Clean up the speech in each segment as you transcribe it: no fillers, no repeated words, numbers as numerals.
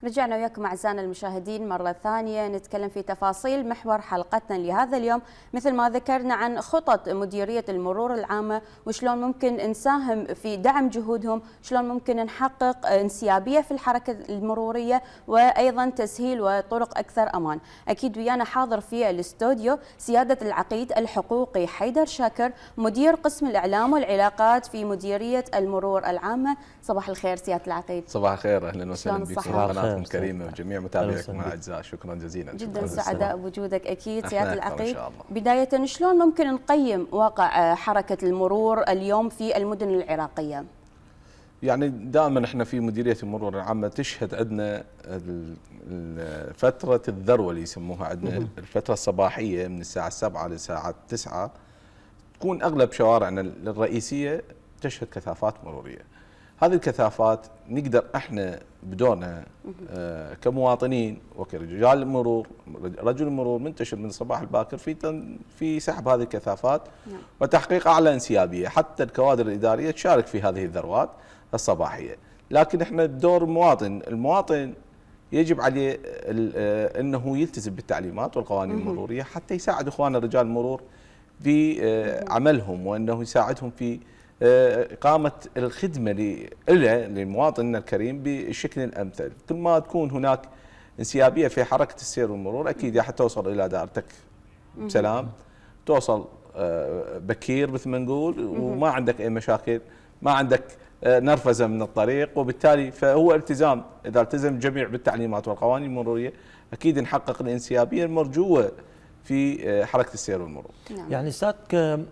رجعنا وياكم أعزائنا المشاهدين مرة ثانية نتكلم في تفاصيل محور حلقتنا لهذا اليوم، مثل ما ذكرنا عن خطط مديرية المرور العامة وشلون ممكن نساهم في دعم جهودهم، شلون ممكن نحقق انسيابية في الحركة المرورية وأيضا تسهيل وطرق أكثر أمان. أكيد ويانا حاضر في الاستوديو سيادة العقيد الحقوقي حيدر شاكر، مدير قسم الإعلام والعلاقات في مديرية المرور العامة. صباح الخير سيادة العقيد. صباح الخير، اهلا وسهلا بكم قناتكم الكريمه وجميع متابعيكم الاعزاء، شكرا جزيلا. جدا سعداء بوجودك اكيد سياده العقيد. بدايه شلون ممكن نقيم واقع حركه المرور اليوم في المدن العراقيه؟ يعني دائما احنا في مديريه المرور العامه تشهد عندنا فتره الذروه اللي يسموها عندنا، الفتره الصباحيه من الساعه 7 للساعه 9 تكون اغلب شوارعنا الرئيسيه تشهد كثافات مروريه. هذه الكثافات نقدر احنا بدورنا كمواطنين وكرجال المرور، رجل المرور منتشر من الصباح الباكر في سحب هذه الكثافات وتحقيق اعلى انسيابيه، حتى الكوادر الاداريه تشارك في هذه الذروات الصباحيه. لكن احنا بدور المواطن يجب عليه انه يلتزم بالتعليمات والقوانين المروريه حتى يساعد اخواننا رجال المرور في عملهم، وانه يساعدهم في إقامة الخدمة لمواطننا الكريم بالشكل الأمثل. كل ما تكون هناك انسيابية في حركة السير والمرور أكيد راح توصل إلى دارتك بسلام، توصل بكير مثل ما نقول، وما عندك أي مشاكل، ما عندك نرفزة من الطريق، وبالتالي فهو التزام. إذا التزم الجميع بالتعليمات والقوانين المرورية أكيد نحقق الانسيابية المرجوة في حركة السير والمرور. يعني استاذ،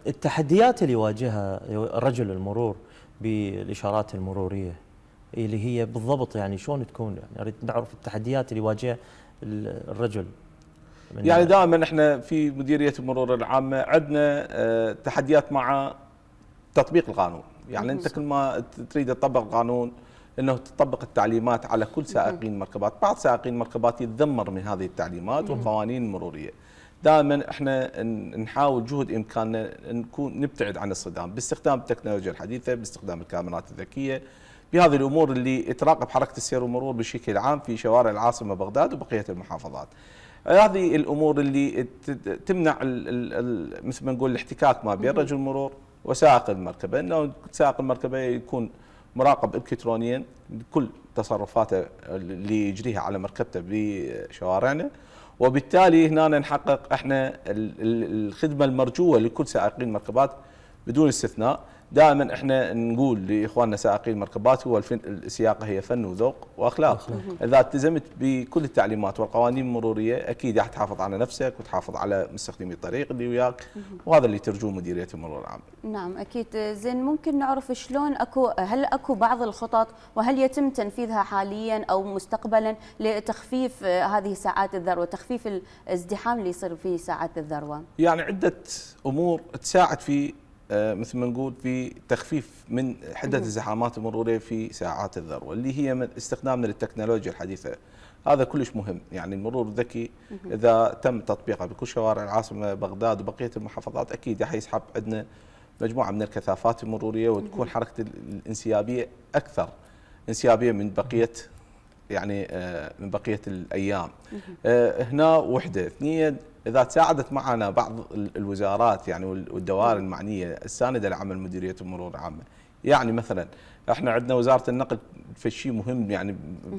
التحديات اللي يواجهها رجل المرور بالإشارات المرورية اللي هي بالضبط يعني شلون تكون؟ يعني اريد نعرف التحديات اللي يواجهها الرجل. يعني دائما احنا في مديرية المرور العامة عندنا تحديات مع تطبيق القانون. يعني انت كل ما تريد تطبق القانون انه تطبق التعليمات على كل سائقين المركبات، بعض سائقين المركبات يتذمر من هذه التعليمات والقوانين المرورية. دائما احنا نحاول جهد امكاننا نكون نبتعد عن الصدام باستخدام التكنولوجيا الحديثه، باستخدام الكاميرات الذكيه، بهذه الامور اللي تراقب حركه السير والمرور بشكل عام في شوارع العاصمه بغداد وبقيه المحافظات. هذه الامور اللي تمنع مثل ما نقول الاحتكاك ما بين رجل المرور وسائق المركبه، انه سائق المركبه يكون مراقب الكترونيا لكل تصرفاته اللي يجريها على مركبته بشوارعنا، وبالتالي هنا نحقق احنا الخدمه المرجوه لكل سائقين المركبات بدون استثناء. دائما احنا نقول لاخواننا سائقين المركبات هو السياقه هي فن وذوق واخلاق. اذا التزمت بكل التعليمات والقوانين المروريه اكيد راح تحافظ على نفسك وتحافظ على مستخدمي الطريق اللي وياك، وهذا اللي ترجوه مديريه المرور العام. نعم اكيد. زين، ممكن نعرف شلون هل اكو بعض الخطط وهل يتم تنفيذها حاليا او مستقبلا لتخفيف هذه ساعات الذروه، تخفيف الازدحام اللي يصير في ساعات الذروه؟ يعني عده امور تساعد في مثل ما نقول في تخفيف من حده الزحامات المروريه في ساعات الذروه، اللي هي من استخدامنا للتكنولوجيا الحديثه. هذا كلش مهم. يعني المرور الذكي اذا تم تطبيقه بكل شوارع العاصمه بغداد وبقيه المحافظات اكيد راح يسحب عندنا مجموعه من الكثافات المروريه، وتكون حركه الانسيابيه اكثر انسيابيه من بقيه من بقيه الايام. هنا وحده. اثنين، اذا تساعدت معنا بعض الوزارات يعني والدوائر المعنيه السانده لعمل مديريه المرور العامه. يعني مثلا احنا عندنا وزاره النقل في شيء مهم، يعني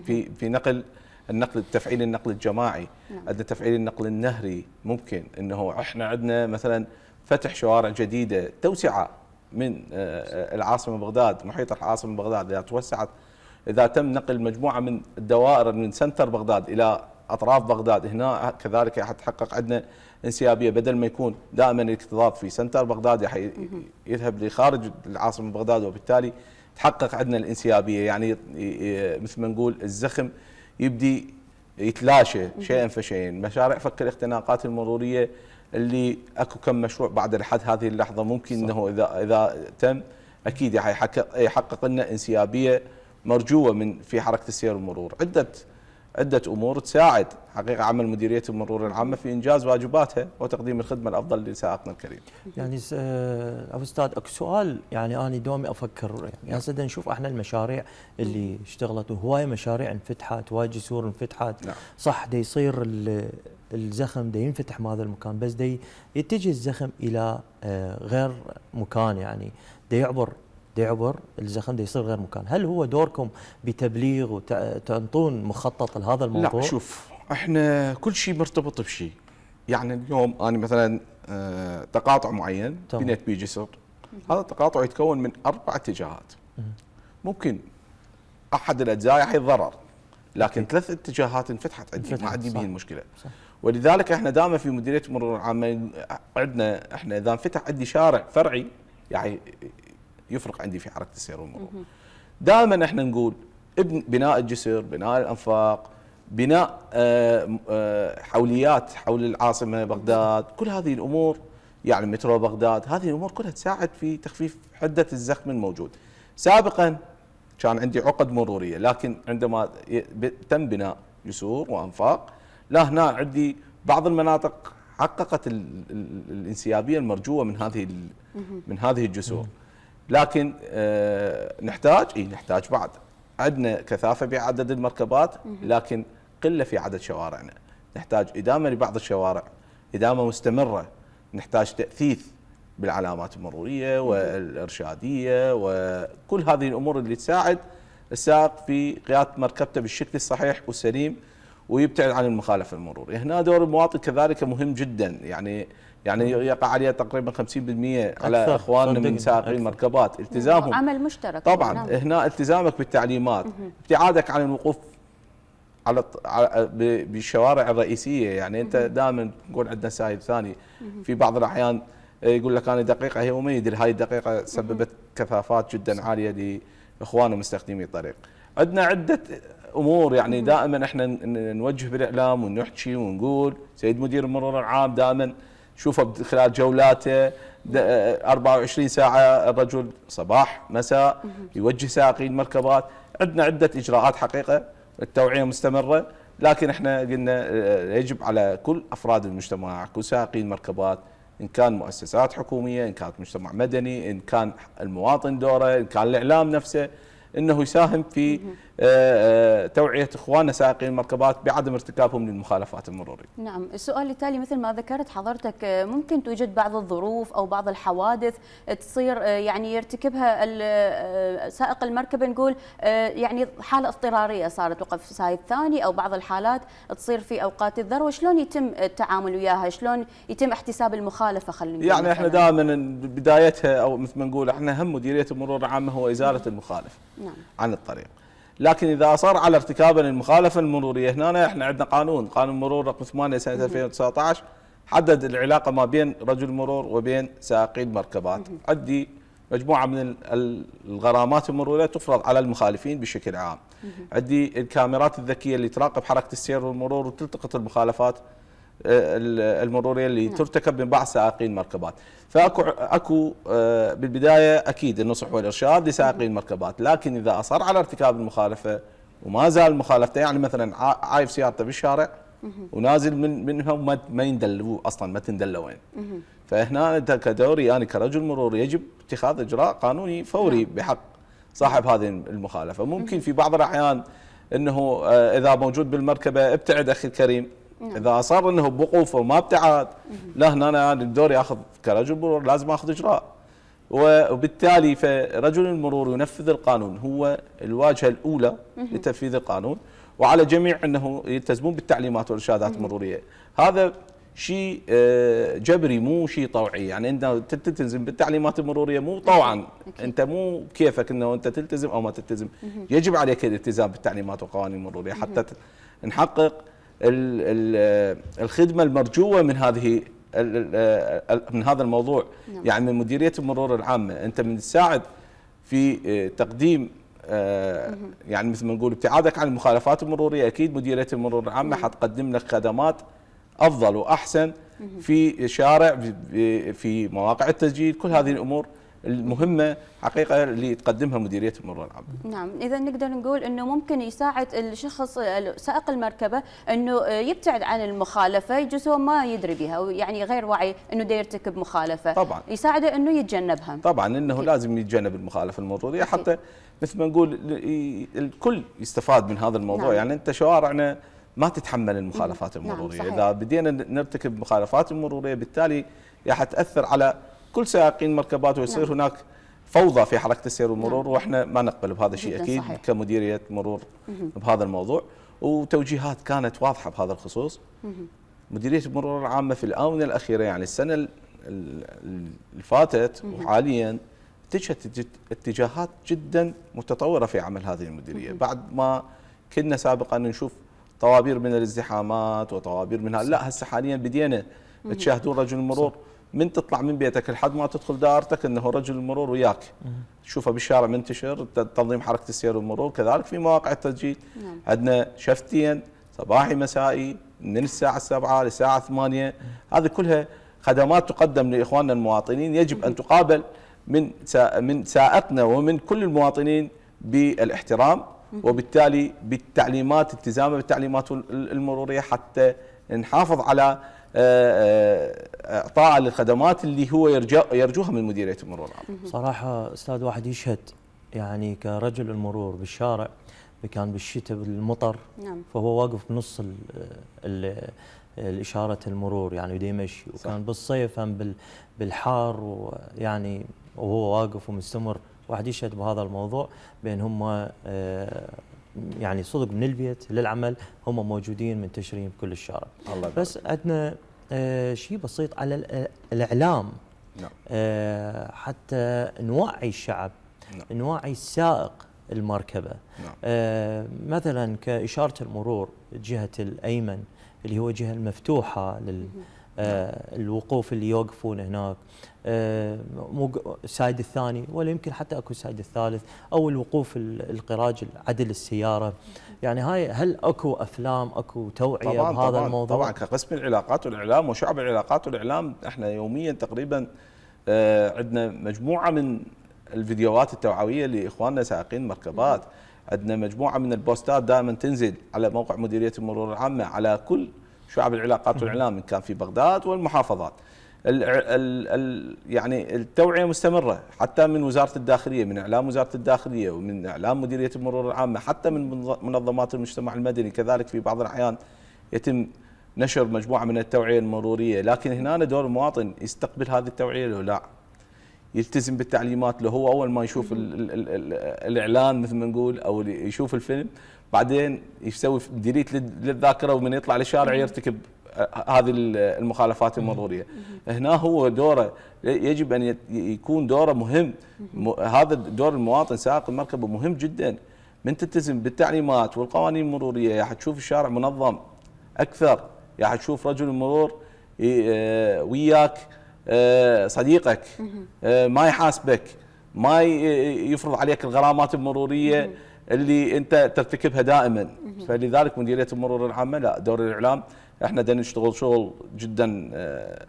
في النقل تفعيل النقل الجماعي، عندنا تفعيل النقل النهري. ممكن انه احنا عندنا مثلا فتح شوارع جديده، توسعه من العاصمه بغداد، محيط العاصمه بغداد اذا توسعت، اذا تم نقل مجموعه من الدوائر من سنتر بغداد الى اطراف بغداد، هنا كذلك راح تحقق عندنا انسيابيه. بدل ما يكون دائما الاكتظاظ في سنتر بغداد راح يذهب لخارج العاصمه بغداد، وبالتالي تحقق عندنا الانسيابيه. يعني مثل ما نقول الزخم يبدي يتلاشى شيئا فشيئا. مشاريع فك الاختناقات المروريه اللي اكو كم مشروع بعد لحد هذه اللحظه ممكن انه اذا تم اكيد يحقق لنا انسيابيه مرجوه في حركه السير والمرور. عده امور تساعد حقيقه عمل مديريه المرور العامه في انجاز واجباتها وتقديم الخدمه الافضل لسائقنا الكريم. يعني استاذ اكو سؤال، يعني انا دومي افكر، يعني هسه نشوف احنا المشاريع اللي اشتغلت، وهوايه مشاريع انفتحت، هواي جسور انفتحت. نعم. صح، دا يصير الزخم دا ينفتح بهذا المكان، بس دا يتجه الزخم الى غير مكان، يعني دا يعبر الزخم دا يصير غير مكان. هل هو دوركم بتبليغ وتنطون مخطط لهذا الموضوع؟ لا، شوف احنا كل شيء مرتبط بشيء. يعني اليوم انا مثلا تقاطع معين بنيت بيه جسر، هذا التقاطع يتكون من 4 اتجاهات. ممكن احد الاجزاء يتضرر، لكن 3 اتجاهات انفتحت عندي، ما عندي به المشكله. صح. ولذلك احنا دائما في مديريه المرور العامه عندنا احنا اذا انفتح عندي شارع فرعي يعني يفرق عندي في حركه السير والمرور. دائما احنا نقول بناء الجسر، بناء الانفاق، بناء حوليات حول العاصمه بغداد، كل هذه الامور، يعني مترو بغداد، هذه الامور كلها تساعد في تخفيف حده الزخم الموجود. سابقا كان عندي عقد مروريه، لكن عندما تم بناء جسور وانفاق، لا هنا عندي بعض المناطق حققت الانسيابيه المرجوه من هذه الجسور. لكن نحتاج بعد، عندنا كثافه بعدد المركبات، لكن قله في عدد شوارعنا. نحتاج ادامه لبعض الشوارع، ادامه مستمره، نحتاج تاثيث بالعلامات المروريه والارشاديه وكل هذه الامور اللي تساعد السائق في قياده مركبته بالشكل الصحيح والسليم ويبتعد عن المخالفه المروريه. هنا دور المواطن كذلك مهم جدا، يعني يقع عليه تقريبا 50% على اخواننا من سائقين المركبات التزامهم. عمل مشترك طبعا. نعم. هنا التزامك بالتعليمات، ابتعادك عن الوقوف بالشوارع الرئيسيه. يعني انت دائما نقول عندنا سائق ثاني في بعض الاحيان يقول لك انا دقيقه هي وما يدري هاي الدقيقه سببت كثافات جدا عاليه لاخواننا مستخدمي الطريق. عندنا عده امور، يعني دائما احنا نوجه بالاعلام ونحكي ونقول سيد مدير المرور العام دائما شوفه خلال جولاته 24 ساعه الرجل صباح مساء يوجه سائقين المركبات. عندنا عده اجراءات حقيقه، التوعيه مستمره، لكن احنا قلنا يجب على كل افراد المجتمع، كل سائقين المركبات، ان كان مؤسسات حكوميه، ان كانت مجتمع مدني، ان كان المواطن دوره، ان كان الاعلام نفسه، انه يساهم في توعيه اخواننا سائقين المركبات بعدم ارتكابهم للمخالفات المروريه. نعم، السؤال التالي مثل ما ذكرت حضرتك، ممكن توجد بعض الظروف او بعض الحوادث تصير يعني يرتكبها سائق المركبه، نقول يعني حاله اضطراريه، صارت وقف سايد ثاني او بعض الحالات تصير في اوقات الذروه، شلون يتم التعامل وياها؟ شلون يتم احتساب المخالفه؟ خلينا نقول يعني احنا دائما بدايتها او مثل ما نقول احنا هم مديريه المرور العامه هو ازاله المخالف عن الطريق. لكن اذا اصر على ارتكابه للمخالفه المروريه، هنا احنا عندنا قانون مرور رقم 8 سنه 2019 حدد العلاقه ما بين رجل المرور وبين سائقين المركبات. عندي مجموعه من الغرامات المروريه تفرض على المخالفين بشكل عام. عندي الكاميرات الذكيه اللي تراقب حركه السير والمرور وتلتقط المخالفات المروريه اللي ترتكب من بعض سائقين المركبات. فاكو بالبدايه اكيد النصح والارشاد لسائقين المركبات، لكن اذا اصر على ارتكاب المخالفه وما زال مخالفته، يعني مثلا عايف سيارته بالشارع ونازل منها وما يندل اصلا، ما تندل وين. فهنا انت كدوري انا كرجل مرور يجب اتخاذ اجراء قانوني فوري بحق صاحب هذه المخالفه. ممكن في بعض الاحيان انه اذا موجود بالمركبه ابتعد اخي الكريم، اذا اصر انه بوقوفه وما ابتعد، لا هنا انا دوري اخذ كرجل مرور لازم اخذ اجراء. وبالتالي فرجل المرور ينفذ القانون، هو الواجهه الاولى لتنفيذ القانون، وعلى جميع انه يلتزمون بالتعليمات والارشادات المروريه. هذا شيء جبري مو شيء طوعي، يعني انت تلتزم بالتعليمات المروريه مو طوعا، انت مو كيفك انه انت تلتزم او ما تلتزم، يجب عليك الالتزام بالتعليمات والقوانين المروريه حتى نحقق الخدمه المرجوه من هذا الموضوع. يعني من مديريه المرور العامه انت من تساعد في تقديم يعني مثل ما نقول ابتعادك عن المخالفات المروريه، اكيد مديريه المرور العامه حتقدم لك خدمات افضل واحسن في شارع، في مواقع التسجيل، كل هذه الامور المهمه حقيقه اللي تقدمها مديريه المرور العامه. نعم، إذا نقدر نقول أنه ممكن يساعد الشخص سائق المركبة أنه يبتعد عن المخالفة، يجوز هو ما يدري بها أو يعني غير واعي أنه دا يرتكب مخالفة، طبعا يساعده أنه يتجنبها. طبعا انه أكيد. لازم يتجنب المخالفه المروريه حتى مثل ما نقول الكل يستفاد من هذا الموضوع. نعم. يعني انت شوارعنا ما تتحمل المخالفات المروريه. نعم، اذا بدينا نرتكب مخالفات مروريه بالتالي راح تاثر على كل سائقين مركبات ويصير نعم. هناك فوضى في حركه السير والمرور. نعم. واحنا ما نقبل بهذا الشيء جداً اكيد صحيح. كمديريه مرور بهذا الموضوع. وتوجيهات كانت واضحه بهذا الخصوص. مديريه المرور العامه في الاونه الاخيره يعني السنه اللي فاتت وحاليا اتجهت اتجاهات جدا متطوره في عمل هذه المديريه. بعد ما كنا سابقا نشوف طوابير من الازدحامات وطوابير منها، لا هسه حاليا بدينا تشاهدون رجل المرور من تطلع من بيتك لحد ما تدخل دائرتك انه رجل المرور وياك، تشوفه بالشارع منتشر. تنظيم حركه السير والمرور كذلك في مواقع التسجيل. نعم. عندنا شفتيا صباحي مسائي من الساعه 7 للساعه 8. هذه كلها خدمات تقدم لاخواننا المواطنين يجب ان تقابل من سائقنا ومن كل المواطنين بالاحترام، وبالتالي بالتعليمات التزامه بالتعليمات المروريه حتى نحافظ على اعطاء للخدمات اللي هو يرجوها من مديريه المرور العام. صراحه استاذ واحد يشهد يعني كرجل المرور بالشارع، كان بالشتاء بالمطر. نعم. فهو واقف بنص الإشارة المرور يعني بده يمشي، وكان بالصيف هم بالحار، ويعني وهو واقف ومستمر. واحد يشهد بهذا الموضوع بين هم يعني صدق من البيت للعمل هم موجودين منتشرين بكل الشارع. الله بس عندنا شيء بسيط على الإعلام. نعم. حتى نوعي الشعب. نعم. نوعي السائق المركبة. نعم. مثلا كإشارة المرور جهة الأيمن اللي هو جهة المفتوحة للوقوف اللي يوقفون هناك، السايد الثاني ولا يمكن حتى اكو السايد الثالث، او الوقوف القراج عدل السيارة. يعني هاي هل اكو افلام اكو توعية بهذا الموضوع؟ طبعا كقسم العلاقات والاعلام وشعب العلاقات والاعلام احنا يوميا تقريبا عندنا مجموعة من الفيديوهات التوعوية لاخواننا سائقين مركبات. عندنا مجموعة من البوستات دائما تنزل على موقع مديرية المرور العامة على كل شعب العلاقات والاعلام ان كان في بغداد والمحافظات. يعني التوعية مستمرة حتى من وزارة الداخلية، من اعلام وزارة الداخلية ومن اعلام مديرية المرور العامة، حتى من منظمات المجتمع المدني كذلك في بعض الاحيان يتم نشر مجموعة من التوعية المرورية. لكن هنا دور المواطن يستقبل هذه التوعية له لا، يلتزم بالتعليمات له. هو اول ما يشوف الاعلان مثل ما نقول او يشوف الفيلم بعدين يسوي ديليت للذاكره ومن يطلع للشارع يرتكب هذه المخالفات المروريه. هنا هو دوره يجب ان يكون دوره مهم. هذا دور المواطن سائق المركبه مهم جدا. من تلتزم بالتعليمات والقوانين المروريه يا حتشوف الشارع منظم اكثر، يا حتشوف رجل المرور وياك صديقك، ما يحاسبك، ما يفرض عليك الغرامات المروريه اللي انت ترتكبها دائما. فلذلك مديريه المرور العامه لا، دور الاعلام احنا بدنا نشتغل شغل جدا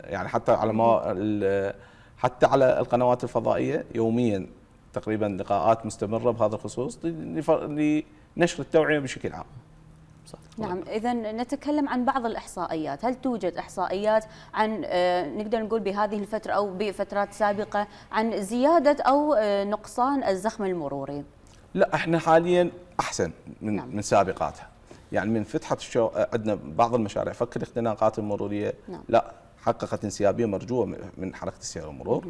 يعني حتى على حتى على القنوات الفضائيه يوميا تقريبا لقاءات مستمره بهذا الخصوص لنشر التوعيه بشكل عام. نعم، إذا نتكلم عن بعض الإحصائيات. هل توجد إحصائيات عن نقدر نقول بهذه الفترة أو بفترات سابقة عن زيادة أو نقصان الزخم المروري؟ لا، احنا حاليا أحسن نعم. من سابقاتها. يعني من فتحة عندنا بعض المشاريع فك الاختناقات المرورية. نعم. لا، حققت انسيابية مرجوة من حركة السير والمرور.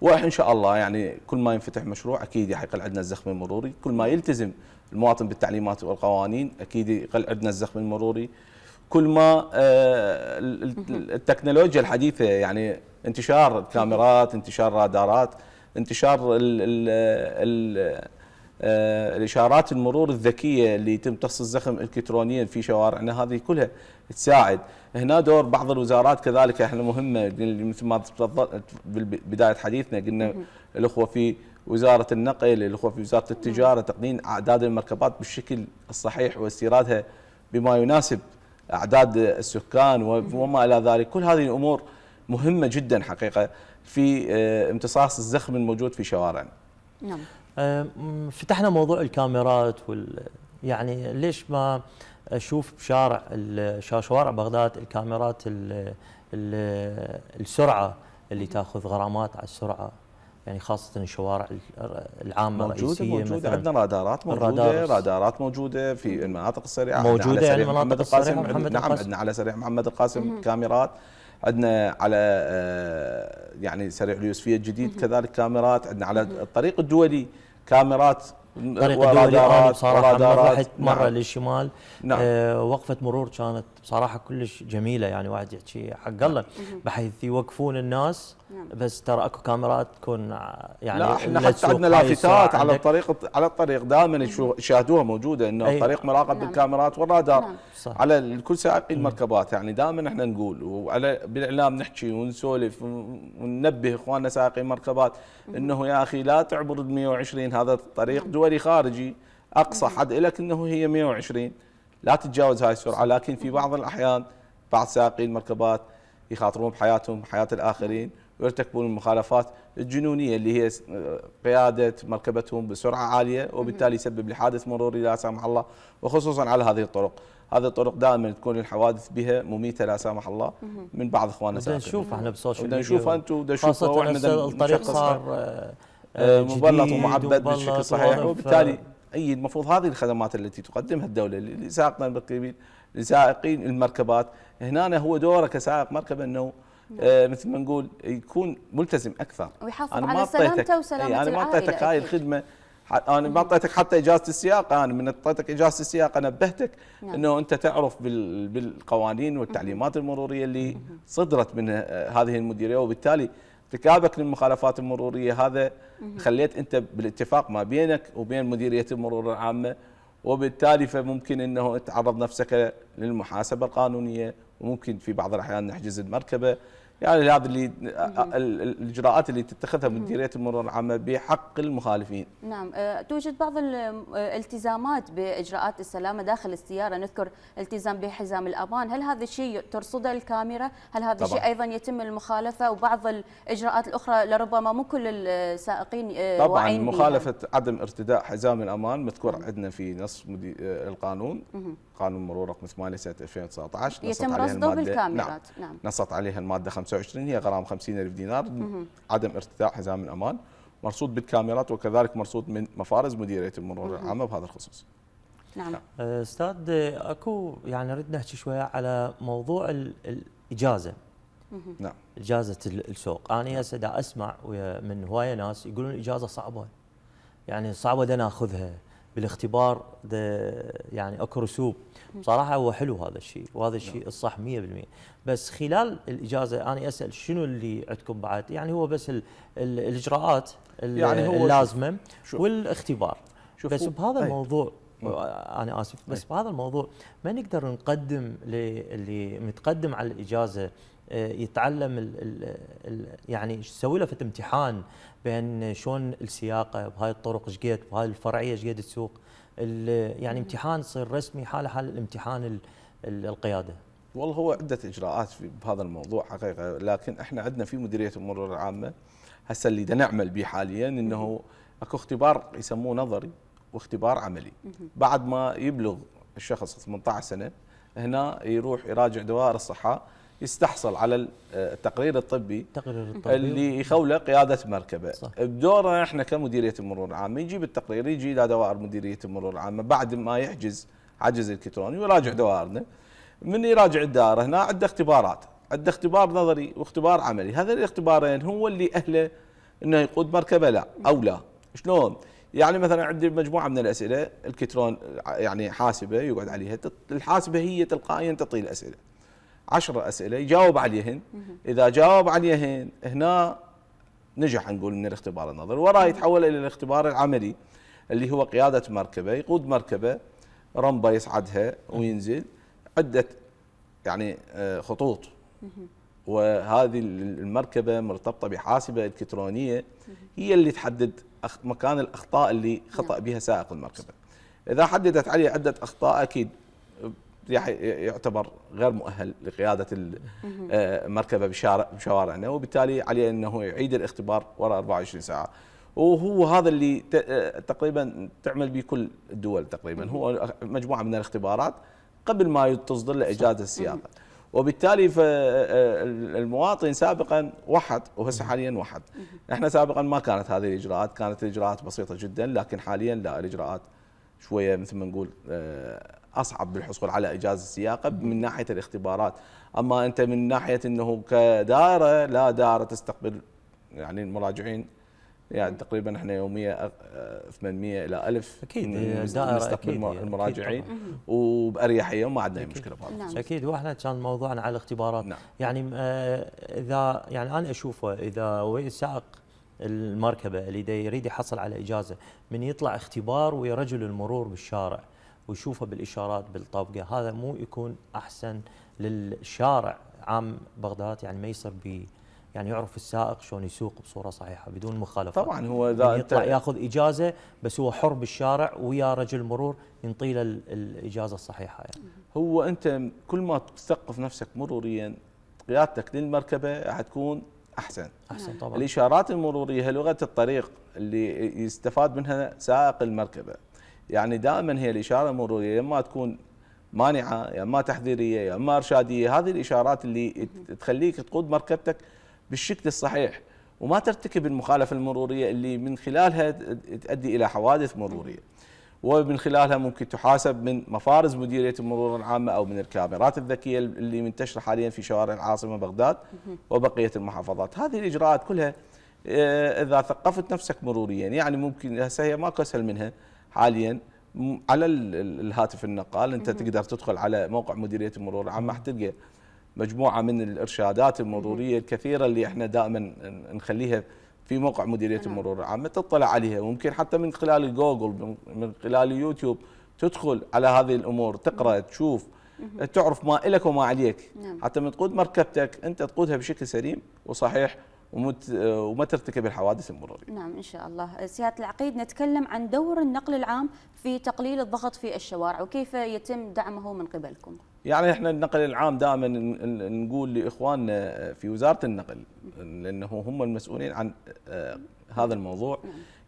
وإن شاء الله يعني كل ما ينفتح مشروع أكيد يقل عندنا الزخم المروري. كل ما يلتزم المواطن بالتعليمات والقوانين أكيد يقل عندنا الزخم المروري. كل ما التكنولوجيا الحديثة يعني انتشار الكاميرات، انتشار رادارات، انتشار الإشارات المرور الذكية اللي يتم تخصيص الزخم إلكترونيا في شوارعنا، هذه كلها تساعد. هنا دور بعض الوزارات كذلك احنا مهمة، مثل ما بداية حديثنا قلنا الأخوة في وزارة النقل، الأخوة في وزارة التجارة، تقنين أعداد المركبات بالشكل الصحيح واستيرادها بما يناسب أعداد السكان وما إلى ذلك. كل هذه الأمور مهمه جدا حقيقه في امتصاص الزخم الموجود في شوارعنا. نعم. فتحنا موضوع الكاميرات يعني ليش ما اشوف شوارع بغداد الكاميرات السرعه اللي تاخذ غرامات على السرعه، يعني خاصه الشوارع العامه الرئيسيه. موجوده عندنا رادارات موجوده، رادارات موجوده في المناطق السريعه موجوده، يعني المناطق السريعه نعم، عندنا على سريع محمد القاسم كاميرات، عندنا على يعني سريع اليوسفيه الجديد كذلك كاميرات، عندنا على الطريق الدولي كاميرات. الطريق الدولي انا بصراحه رحت مره نعم. للشمال. نعم. وقفه مرور كانت بصراحه كلش جميله، يعني واحد يحكي حق الله بحيث يوقفون الناس. بس ترى اكو كاميرات تكون يعني لا احنا حتى عندنا لافتات على الطريق دائما يشاهدوها موجوده انه الطريق مراقب بالكاميرات والرادار على كل سائقي المركبات. يعني دائما احنا نقول وعلى بالاعلام نحكي ونسولف وننبه اخواننا سائقي المركبات انه يا اخي لا تعبر ال 120، هذا الطريق دولي خارجي، اقصى حد لك انه هي 120، لا تتجاوز هاي السرعه. لكن في بعض الاحيان بعض سائقي المركبات يخاطرون بحياتهم بحياه الاخرين ويرتكبون المخالفات الجنونيه اللي هي قياده مركبتهم بسرعه عاليه، وبالتالي يسبب لحادث مروري لا سامح الله، وخصوصا على هذه الطرق. هذه الطرق دائما تكون الحوادث بها مميته لا سامح الله من بعض اخواننا السائقين. نشوف احنا بالسوشيال ميديا، نشوفها انتم نشوفها، واحنا الطريق صار مبلط ومعبد بالشكل صحيح، وبالتالي اي المفروض هذه الخدمات التي تقدمها الدوله لسائقنا المركبين لسائقين المركبات. هنا هو دوره كسائق مركبه انه مثل ما نقول يكون ملتزم اكثر ويحافظ على سلامته وسلامه العائله. انا ما اعطيتك هاي الخدمه، انا ما اعطيتك حتى اجازه السياقه، انا من اعطيتك اجازه السياقه نبهتك انه انت تعرف بالقوانين والتعليمات المروريه اللي صدرت من هذه المديريه، وبالتالي ارتكابك للمخالفات المروريه هذا خليت انت بالاتفاق ما بينك وبين مديريه المرور العامه، وبالتالي فممكن انه تعرض نفسك للمحاسبه القانونيه، وممكن في بعض الاحيان نحجز المركبه. يعني هذا اللي الاجراءات اللي تتخذها مديريه المرور العامه بحق المخالفين. نعم. توجد بعض الالتزامات باجراءات السلامه داخل السياره، نذكر التزام بحزام الامان، هل هذا الشيء ترصده الكاميرا؟ هل هذا الشيء ايضا يتم المخالفه؟ وبعض الاجراءات الاخرى لربما مو كل السائقين طبعا مخالفه عدم ارتداء حزام الامان مذكور عندنا في نص القانون، قانون مرور رقم 8 سنه 2019 يتم رصده بالكاميرات. نعم. نصت عليها الماده 25 هي غرامه 50,000 دينار عدم ارتداء حزام الامان، مرصود بالكاميرات وكذلك مرصود من مفارز مديريه المرور العامه بهذا الخصوص. نعم. استاذ اكو يعني نريد نحكي شويه على موضوع الاجازه. نعم. اجازه السوق، انا هسه دا اسمع من هوايه ناس يقولون الاجازه صعبه، يعني صعبه دا ناخذها بالاختبار، يعني اكو رسوب. بصراحه هو حلو هذا الشيء، وهذا الشيء الصح 100%، بس خلال الاجازه انا اسال شنو اللي عندكم بعد؟ يعني هو بس الاجراءات يعني هو اللازمه والاختبار. بس بهذا الموضوع انا اسف، بس بهذا الموضوع ما نقدر نقدم اللي متقدم على الاجازه يتعلم يعني يسوي له امتحان بين شلون السياقه بهاي الطرق ايش قد، بهاي الفرعيه ايش قد تسوق، يعني امتحان يصير رسمي حال الامتحان القياده. والله هو عده اجراءات بهذا الموضوع حقيقه، لكن احنا عندنا في مديريه المرور العامه هسه اللي نعمل به حاليا انه اكو اختبار يسموه نظري واختبار عملي. بعد ما يبلغ الشخص 18 سنه هنا يروح يراجع دوائر الصحه، يستحصل على التقرير الطبي اللي يخوله قياده مركبه. بدورنا احنا كمديريه المرور العامه يجيب التقرير، يجي الى دوائر مديريه المرور العامه بعد ما يحجز حجز الكتروني ويراجع دوائرنا. من يراجع الدائره هنا عنده اختبارات، عنده اختبار نظري واختبار عملي. هذا الاختبارين هو اللي اهله انه يقود مركبه لا او لا. شلون؟ يعني مثلا عندي مجموعه من الاسئله الكترون، يعني حاسبه يقعد عليها، الحاسبه هي تلقائيا تعطي الاسئله 10 اسئله يجاوب عليهن، اذا جاوب عليهن هنا نجح نقول من الاختبار النظري، وراه يتحول الى الاختبار العملي اللي هو قياده مركبه، يقود مركبه رمبه يصعدها وينزل عده يعني خطوط، وهذه المركبه مرتبطه بحاسبه الكترونيه هي اللي تحدد مكان الاخطاء اللي خطا بها سائق المركبه. اذا حددت عليه عده اخطاء اكيد يعتبر غير مؤهل لقياده المركبه بشوارعنا، وبالتالي عليه انه يعيد الاختبار وراء 24 ساعه. وهو هذا اللي تقريبا تعمل به كل الدول تقريبا، هو مجموعه من الاختبارات قبل ما تصدر له اجازه السياقه. وبالتالي فالمواطن سابقا وحد وهسه حاليا وحد. احنا سابقا ما كانت هذه الاجراءات، كانت الاجراءات بسيطه جدا، لكن حاليا لا، الاجراءات شويه مثل ما نقول اصعب بالحصول على اجازه السياقه من ناحيه الاختبارات. اما انت من ناحيه انه كدائره، لا، دائره تستقبل يعني المراجعين يعني تقريبا احنا يوميا 800 الى 1000 اكيد نستقبل المراجعين وباريحيه وما عندنا مشكله بهذا. نعم. اكيد، واحنا كان موضوعنا على الاختبارات. نعم. يعني اذا يعني انا اشوفه اذا سائق المركبه اللي يريد يحصل على اجازه، من يطلع اختبار ويا رجل المرور بالشارع ويشوفه بالاشارات بالطابقه، هذا مو يكون احسن للشارع عام بغداد؟ يعني ما يصير يعني يعرف السائق شلون يسوق بصوره صحيحه بدون مخالفات. طبعا هو اذا يطلع ياخذ اجازه بس هو حر بالشارع ويا رجل مرور ينطي له الاجازه الصحيحه يعني. هو انت كل ما تثقف نفسك مروريا قيادتك للمركبه حتكون احسن. احسن طبعا. الاشارات المروريه هي لغه الطريق اللي يستفاد منها سائق المركبه. يعني دائما هي الاشاره المروريه اما تكون مانعه يا اما تحذيريه يا اما ارشاديه، هذه الاشارات اللي تخليك تقود مركبتك بالشكل الصحيح وما ترتكب المخالفه المروريه اللي من خلالها تؤدي الى حوادث مروريه، ومن خلالها ممكن تحاسب من مفارز مديريه المرور العامه او من الكاميرات الذكيه اللي منتشره حاليا في شوارع العاصمه بغداد وبقيه المحافظات. هذه الاجراءات كلها اذا ثقفت نفسك مروريا يعني ممكن، هسه هي ماكو اسهل منها حاليا على الهاتف النقال. انت تقدر تدخل على موقع مديريه المرور العامه حتلقى مجموعه من الارشادات المروريه الكثيره اللي احنا دائما نخليها في موقع مديريه المرور العامه، تطلع عليها. وممكن حتى من خلال جوجل، من خلال يوتيوب، تدخل على هذه الامور، تقرا، تشوف، تعرف ما لك وما عليك. حتى من تقود مركبتك انت تقودها بشكل سليم وصحيح وما ترتكب الحوادث المروريه. نعم ان شاء الله. سياده العقيد، نتكلم عن دور النقل العام في تقليل الضغط في الشوارع وكيف يتم دعمه من قبلكم. يعني احنا النقل العام دائما نقول لاخواننا في وزاره النقل، لانه هم المسؤولين عن هذا الموضوع.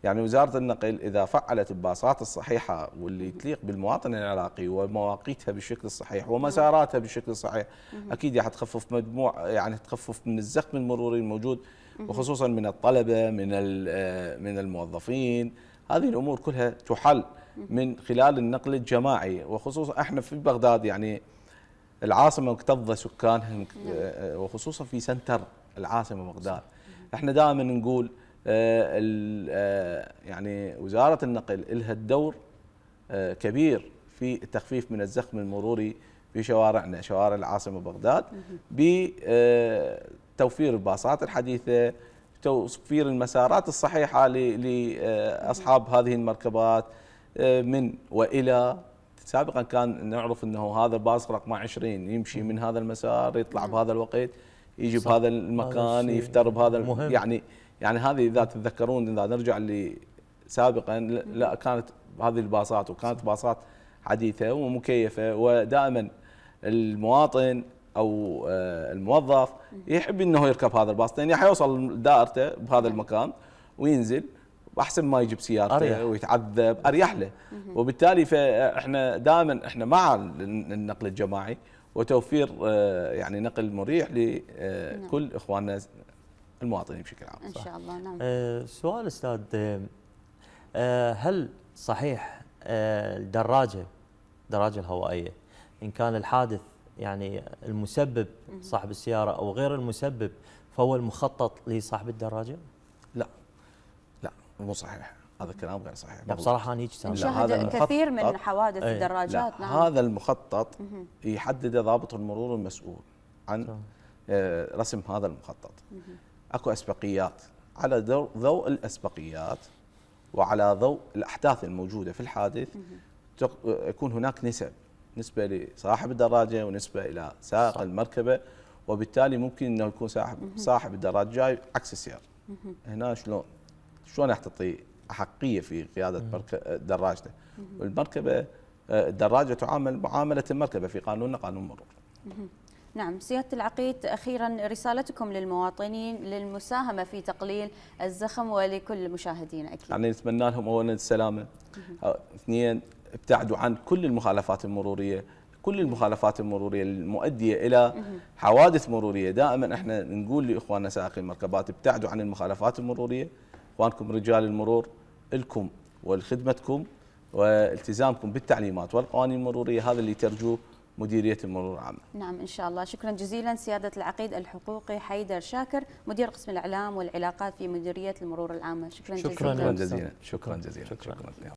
يعني وزاره النقل اذا فعلت الباصات الصحيحه واللي تليق بالمواطن العراقي ومواقيتها بالشكل الصحيح ومساراتها بالشكل الصحيح، اكيد راح تخفف يعني تخفف من الزخم المروري الموجود، وخصوصا من الطلبه، من الموظفين. هذه الامور كلها تحل من خلال النقل الجماعي، وخصوصا احنا في بغداد يعني العاصمه مكتظه سكانها، وخصوصا في سنتر العاصمه بغداد. احنا دائما نقول يعني وزاره النقل لها الدور كبير في التخفيف من الزخم المروري في شوارعنا، شوارع العاصمه بغداد، بتوفير الباصات الحديثه، توفير المسارات الصحيحه لاصحاب هذه المركبات من والى. سابقا كان نعرف انه هذا الباص رقم 20 يمشي من هذا المسار، يطلع بهذا الوقت، يجي بهذا المكان، يفتر بهذا يعني هذه اذا تتذكرون، اذا نرجع سابقا لا كانت هذه الباصات، وكانت باصات حديثه ومكيفه، ودائما المواطن او الموظف يحب انه يركب هذا الباص، لان حيوصل دائرته بهذا المكان وينزل، واحسن ما يجيب سيارته أريح. ويتعذب، اريح له. وبالتالي فاحنا دائما احنا مع النقل الجماعي وتوفير يعني نقل مريح لكل اخواننا المواطنين بشكل عام. ان شاء الله. نعم. سؤال استاذ، هل صحيح الدراجه الهوائيه ان كان الحادث يعني المسبب صاحب السياره او غير المسبب فهو المخطط لصاحب الدراجه؟ لا مو صحيح، هذا الكلام غير صحيح. لا بصراحه انا هيك نشاهد كثير من حوادث الدراجات. نعم. هذا المخطط يحدده ضابط المرور المسؤول عن رسم هذا المخطط. اكو اسبقيات، على ضوء الاسبقيات وعلى ضوء الاحداث الموجوده في الحادث يكون هناك نسبه لصاحب الدراجه ونسبه الى سائق المركبه، وبالتالي ممكن انه يكون صاحب الدراجه جاي عكس السير. هنا شلون راح تعطي احقيه في قياده دراجته؟ والمركبه الدراجة تعامل معاملة المركبة في قانوننا قانون المرور. نعم سيادة العقيد، أخيرا رسالتكم للمواطنين للمساهمة في تقليل الزخم ولكل المشاهدين أكيد. يعني نتمنى لهم أولا السلامة، اثنين ابتعدوا عن كل المخالفات المرورية، كل المخالفات المرورية المؤدية إلى حوادث مرورية. دائما احنا نقول لإخواننا سائقي المركبات ابتعدوا عن المخالفات المرورية. إخوانكم رجال المرور لكم ولخدمتكم والتزامكم بالتعليمات والقوانين المرورية، هذا اللي ترجوه مديرية المرور العامة. نعم إن شاء الله. شكرا جزيلا سيادة العقيد الحقوقي حيدر شاكر، مدير قسم الإعلام والعلاقات في مديرية المرور العامة. شكرا جزيلا. شكرا جزيلا. شكرا جزيلا. شكرا.